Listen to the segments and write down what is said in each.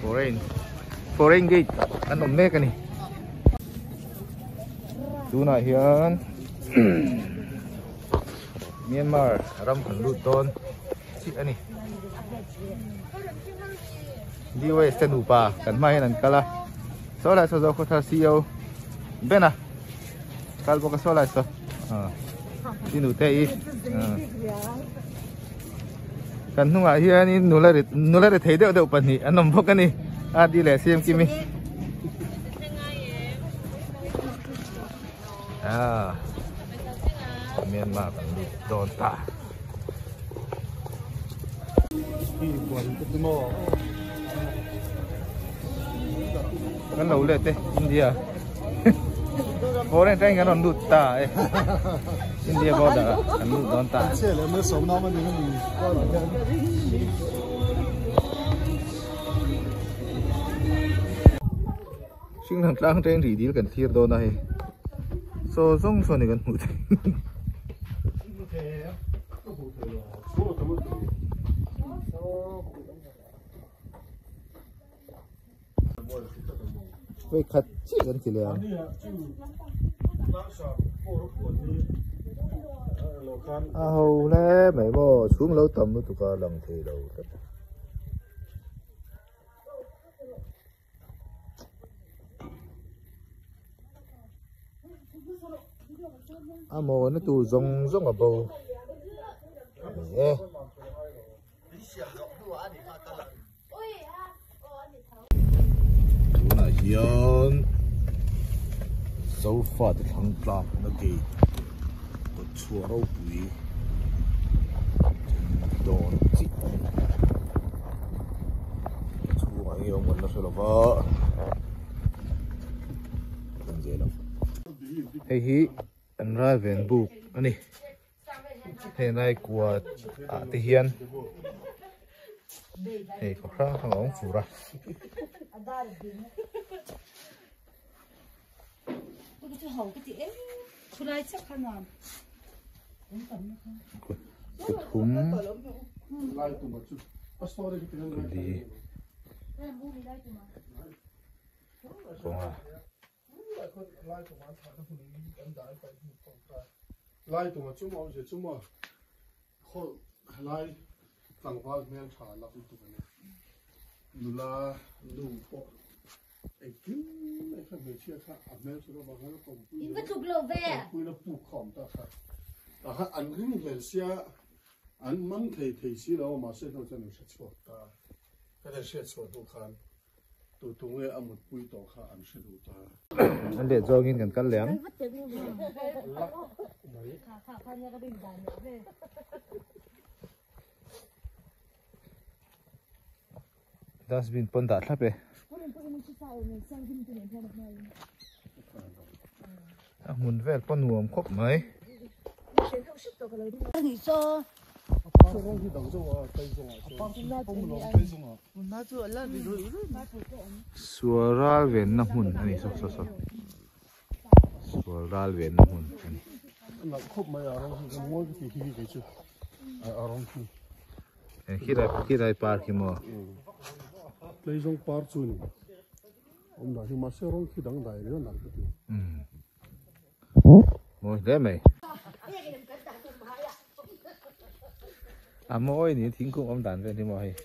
Foreign foreign gate an awm mek a ni tunah hian Myanmar ram kan lut dawn chiah a ni DYS te nupa kan hma hian an kal a saw lai saw zo khawthar CEO Ben a kal bawk a saw lai saw i nute i Kan hnungah hianin nula ri nula ri thei deuh deuh pahnih an awm bawk a ni Adi leh Siamkimi ah Myanmar kan lut dawn ta kan lo let e India foreign atangin kan rawn lut ta e India border ah kan lut dawn ta Hringhlang tlang atangin rih dil kan thlir dawn a hei saw zawng sawn hi kan hmuh theih Vei khat chiah kan ti leh ang. A ho hle mai maw chhung lo tam lutuk a lang thei lo tlat. A mawna tur zawng zawng a bo ni e. Tunah hian sofa te thlang tlak na gate kawt chhuah ropui dawn chi a chhungah hi awm kan la hre lo va kan zel ang hei hi an ral ven buk a ni. Heng lai kuat ah te hian hei khaw hrang hrang a awm fur a. Kut hum li kawnga. Lai tuma chu maw je chu maw khaw lai tlangval hmel tha lak lutuk a ni nula nu pawh engkim mai kha hmeichhia kha a hmel chu avang khan a tawmpui tawmpui na puk kha a awm ta kha tah khan an ring hlel sia an man thei thei si lo a mahse hnu chuan an hre chhuak ta ka hriat chhuah hnu khan Tu tu nge a mutpui tawh kha an hre duh ta. An leh zawngin kan kal leh ang. Dustbin pawn dah thlap e. A hmun vel pawh nuam khawp mai. Sual ral venna hmun a ni saw saw saw sual ral venna hmun a ni. Khilai khilai par khi maw. Tleizawng par chu ni awm dan hi mahse rawng khi dangdai riau nalh ka ti. Mawi hle mai. A mawi ni thingkung awm dan vel hi maw hei.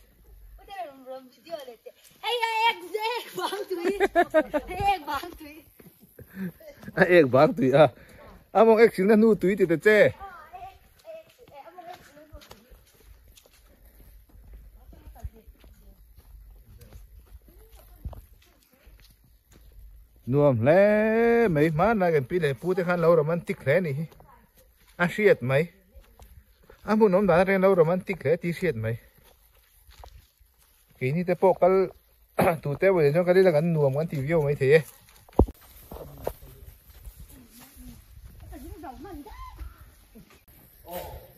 A ek bang tui a. A mawng ek silna hnu tui ti ta che. Nuam hle mai hmanlai kan pi leh pu te khan lo romantic hle ni hi a hriat mai a hmun awm dan atangin lo romantic hle tih hriat mai keini te pawh kal tute emaw nen chuan kal ila kan nuam kan ti viau mai thei e.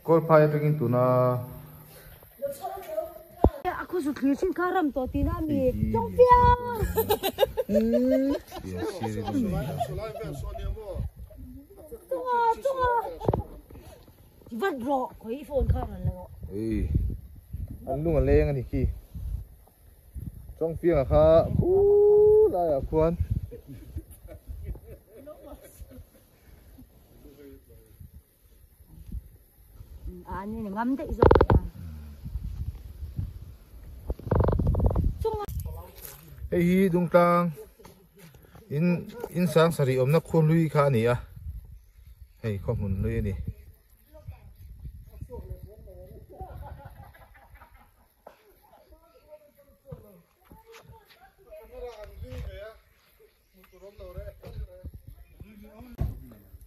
Kawlphai atangin tuna An lung a leng a ni khi. Chawngfianga kha khulaiah khuan Hei hi Dungtlang in in sang sarih awmna khua hlui kha a ni a hei khaw hmun hlui a ni.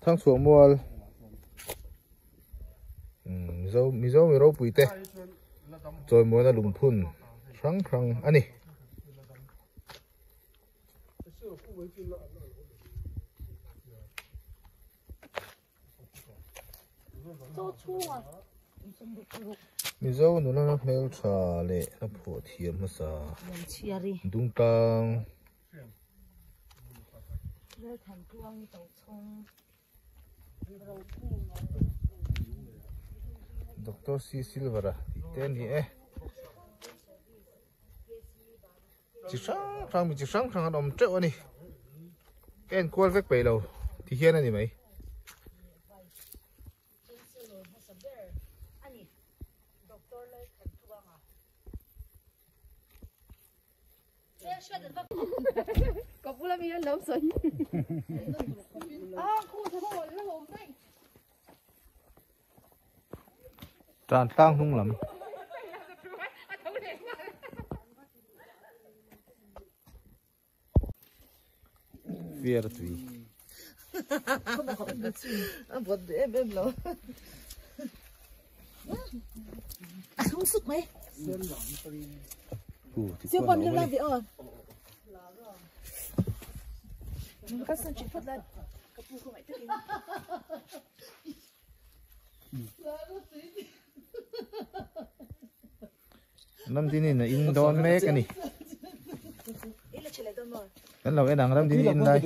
Thangchhuah mual Mizo Mizo mi ropui te chawimuana lungphun hrang hrang a ni. Mizo nula hmeltha leh a phuah thiam hmasa Dungtlang Doctor C Silver a tih te a ni e. Chi hrang hrang mi chi hrang hrang an awm teuh a ni ka en kual vek peih lo ti hian a ni mai. Tan tlang hnung lam. Fiar tui. Ramdinin a in dawn mek a ni. Kan lo en ang Ramdinin in lai.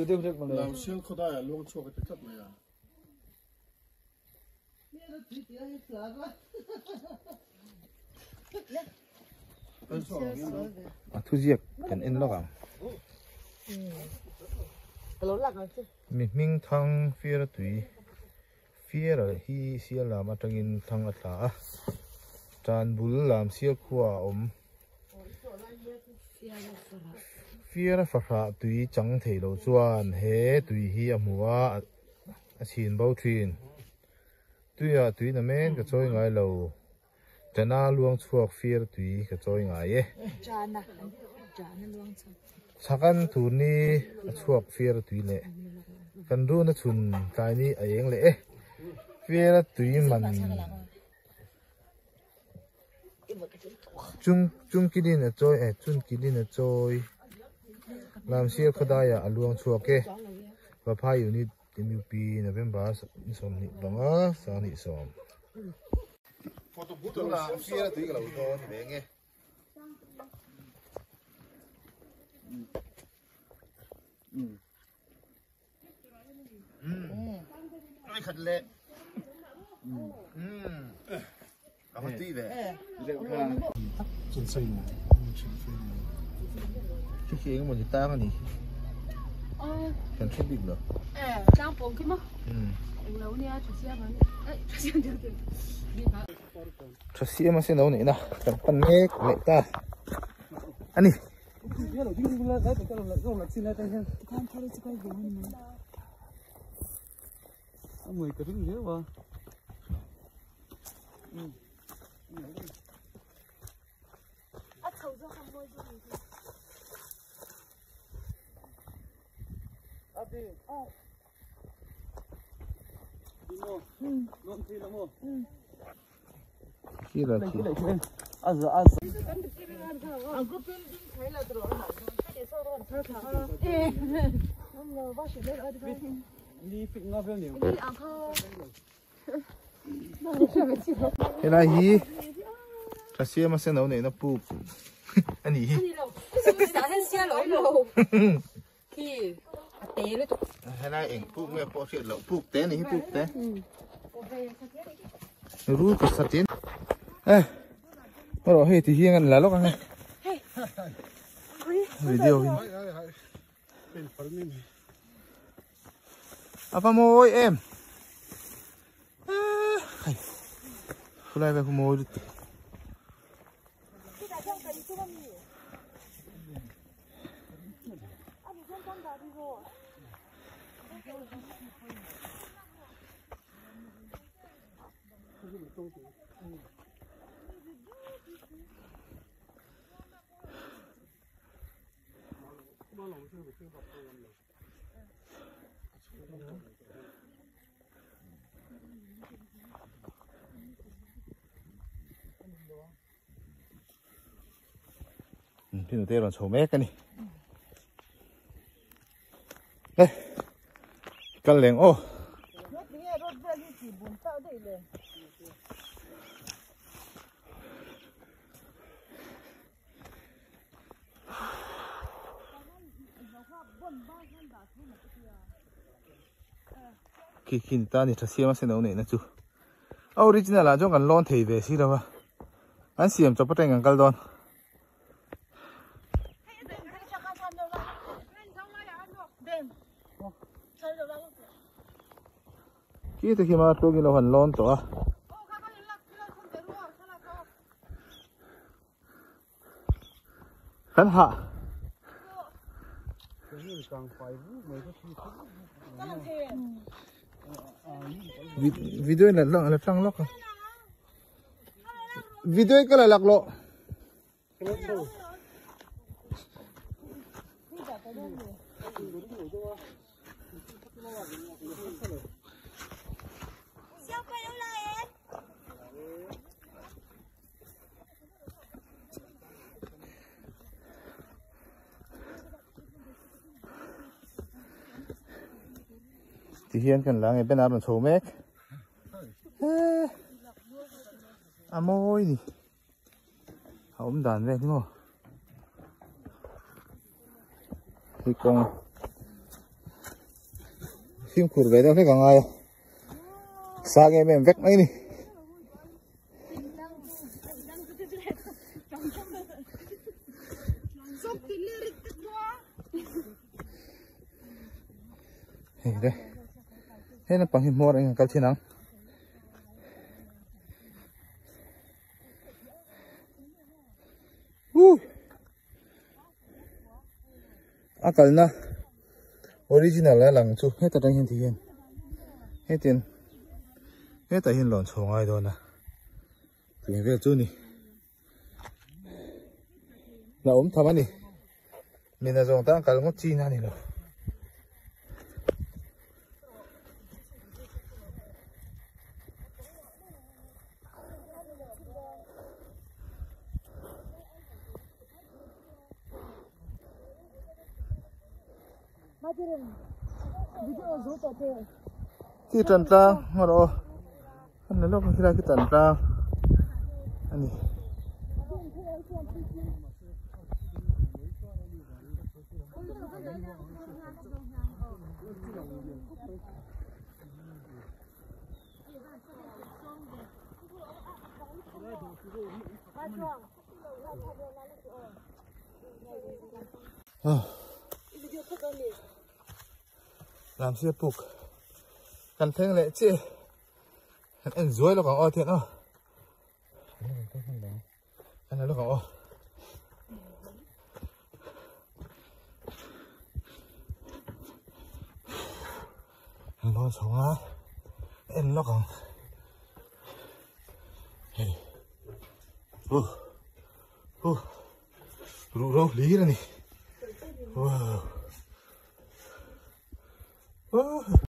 A thuziak kan en lawk ang. Mi hming thang fiara tui. Fiara hi sial lam atangin thang a tla a, tan bul lam sial khua a awm. Fiara fahrah tui chang thei lo chuan he tui hi a hmu a, a chhin bo thin. Tuiah tui na men ka chawi ngai lo. Chana luang chhuak fir tui ka chawi ngai e. Chhakan tur ni a chhuak fir tui leh kan run a chhun tlai ni a eng leh e. Fir a tui man chung chung kilin a chawi e chun kilin a chawi Lamsir khawdaiah a luang chhuak e. Vaphai unit MUP November 25 20. Tunah fiara tui ka lo dawn ve nge. Ai khat le. A va tui ve. Khi khi engemaw ni tang a ni. Kan hre bik lo. Tlang pawng khi maw? Englo nia tha siam an. Tha siam deuh deuh. Tha siam a se no neihna kan pan mek leh ta a ni. Helai hi tha siam a sen lo neihna puk a nih hi. Helai eng puk nge pawh hriat loh puk te a nih hi puk te. Rul ka satin eh erawh hei ti hian an la lawk ang e. Video in. Apa mawi em. Khulai ve khu mawi lutuk. Pinu te ron chho mek ani. Đây, căn leng ô. Khi khi ta ni tha siam se no nei na chu. Original la jong kan lon thei ve si lo wa. An siam chop atang kan kal don. Khi thì khi mà tôi lo hoàn lon to à. Khán hạ. Video này là trăng lóc à. Video cái là lạc lộ. Thì hiện cần là ngày bên nào mình số mét à môi đi không đàn về đúng không thì còn phim cụt về đâu phải còn ai xa nghe em vét mấy đi đây thế là bằng hình mua anh cao trên nắng à cái na original là lằng chú hết ta đang hiện thì hiện hết tiền hết ta hiện lòn chồng ai đó nè tiền về chú nè là ốm thầm anh nè mình là dòng ta cái ngót chi na nè rồi Khi trần trang mà rồi anh nói lúc khi ra cái trần trang anh nhỉ Làm xe phục cần thêm lệ chị anh dưới nó còn o thiệt không anh nó còn o nó sống á em nó còn u u rủ rô lý rồi nè. Wow.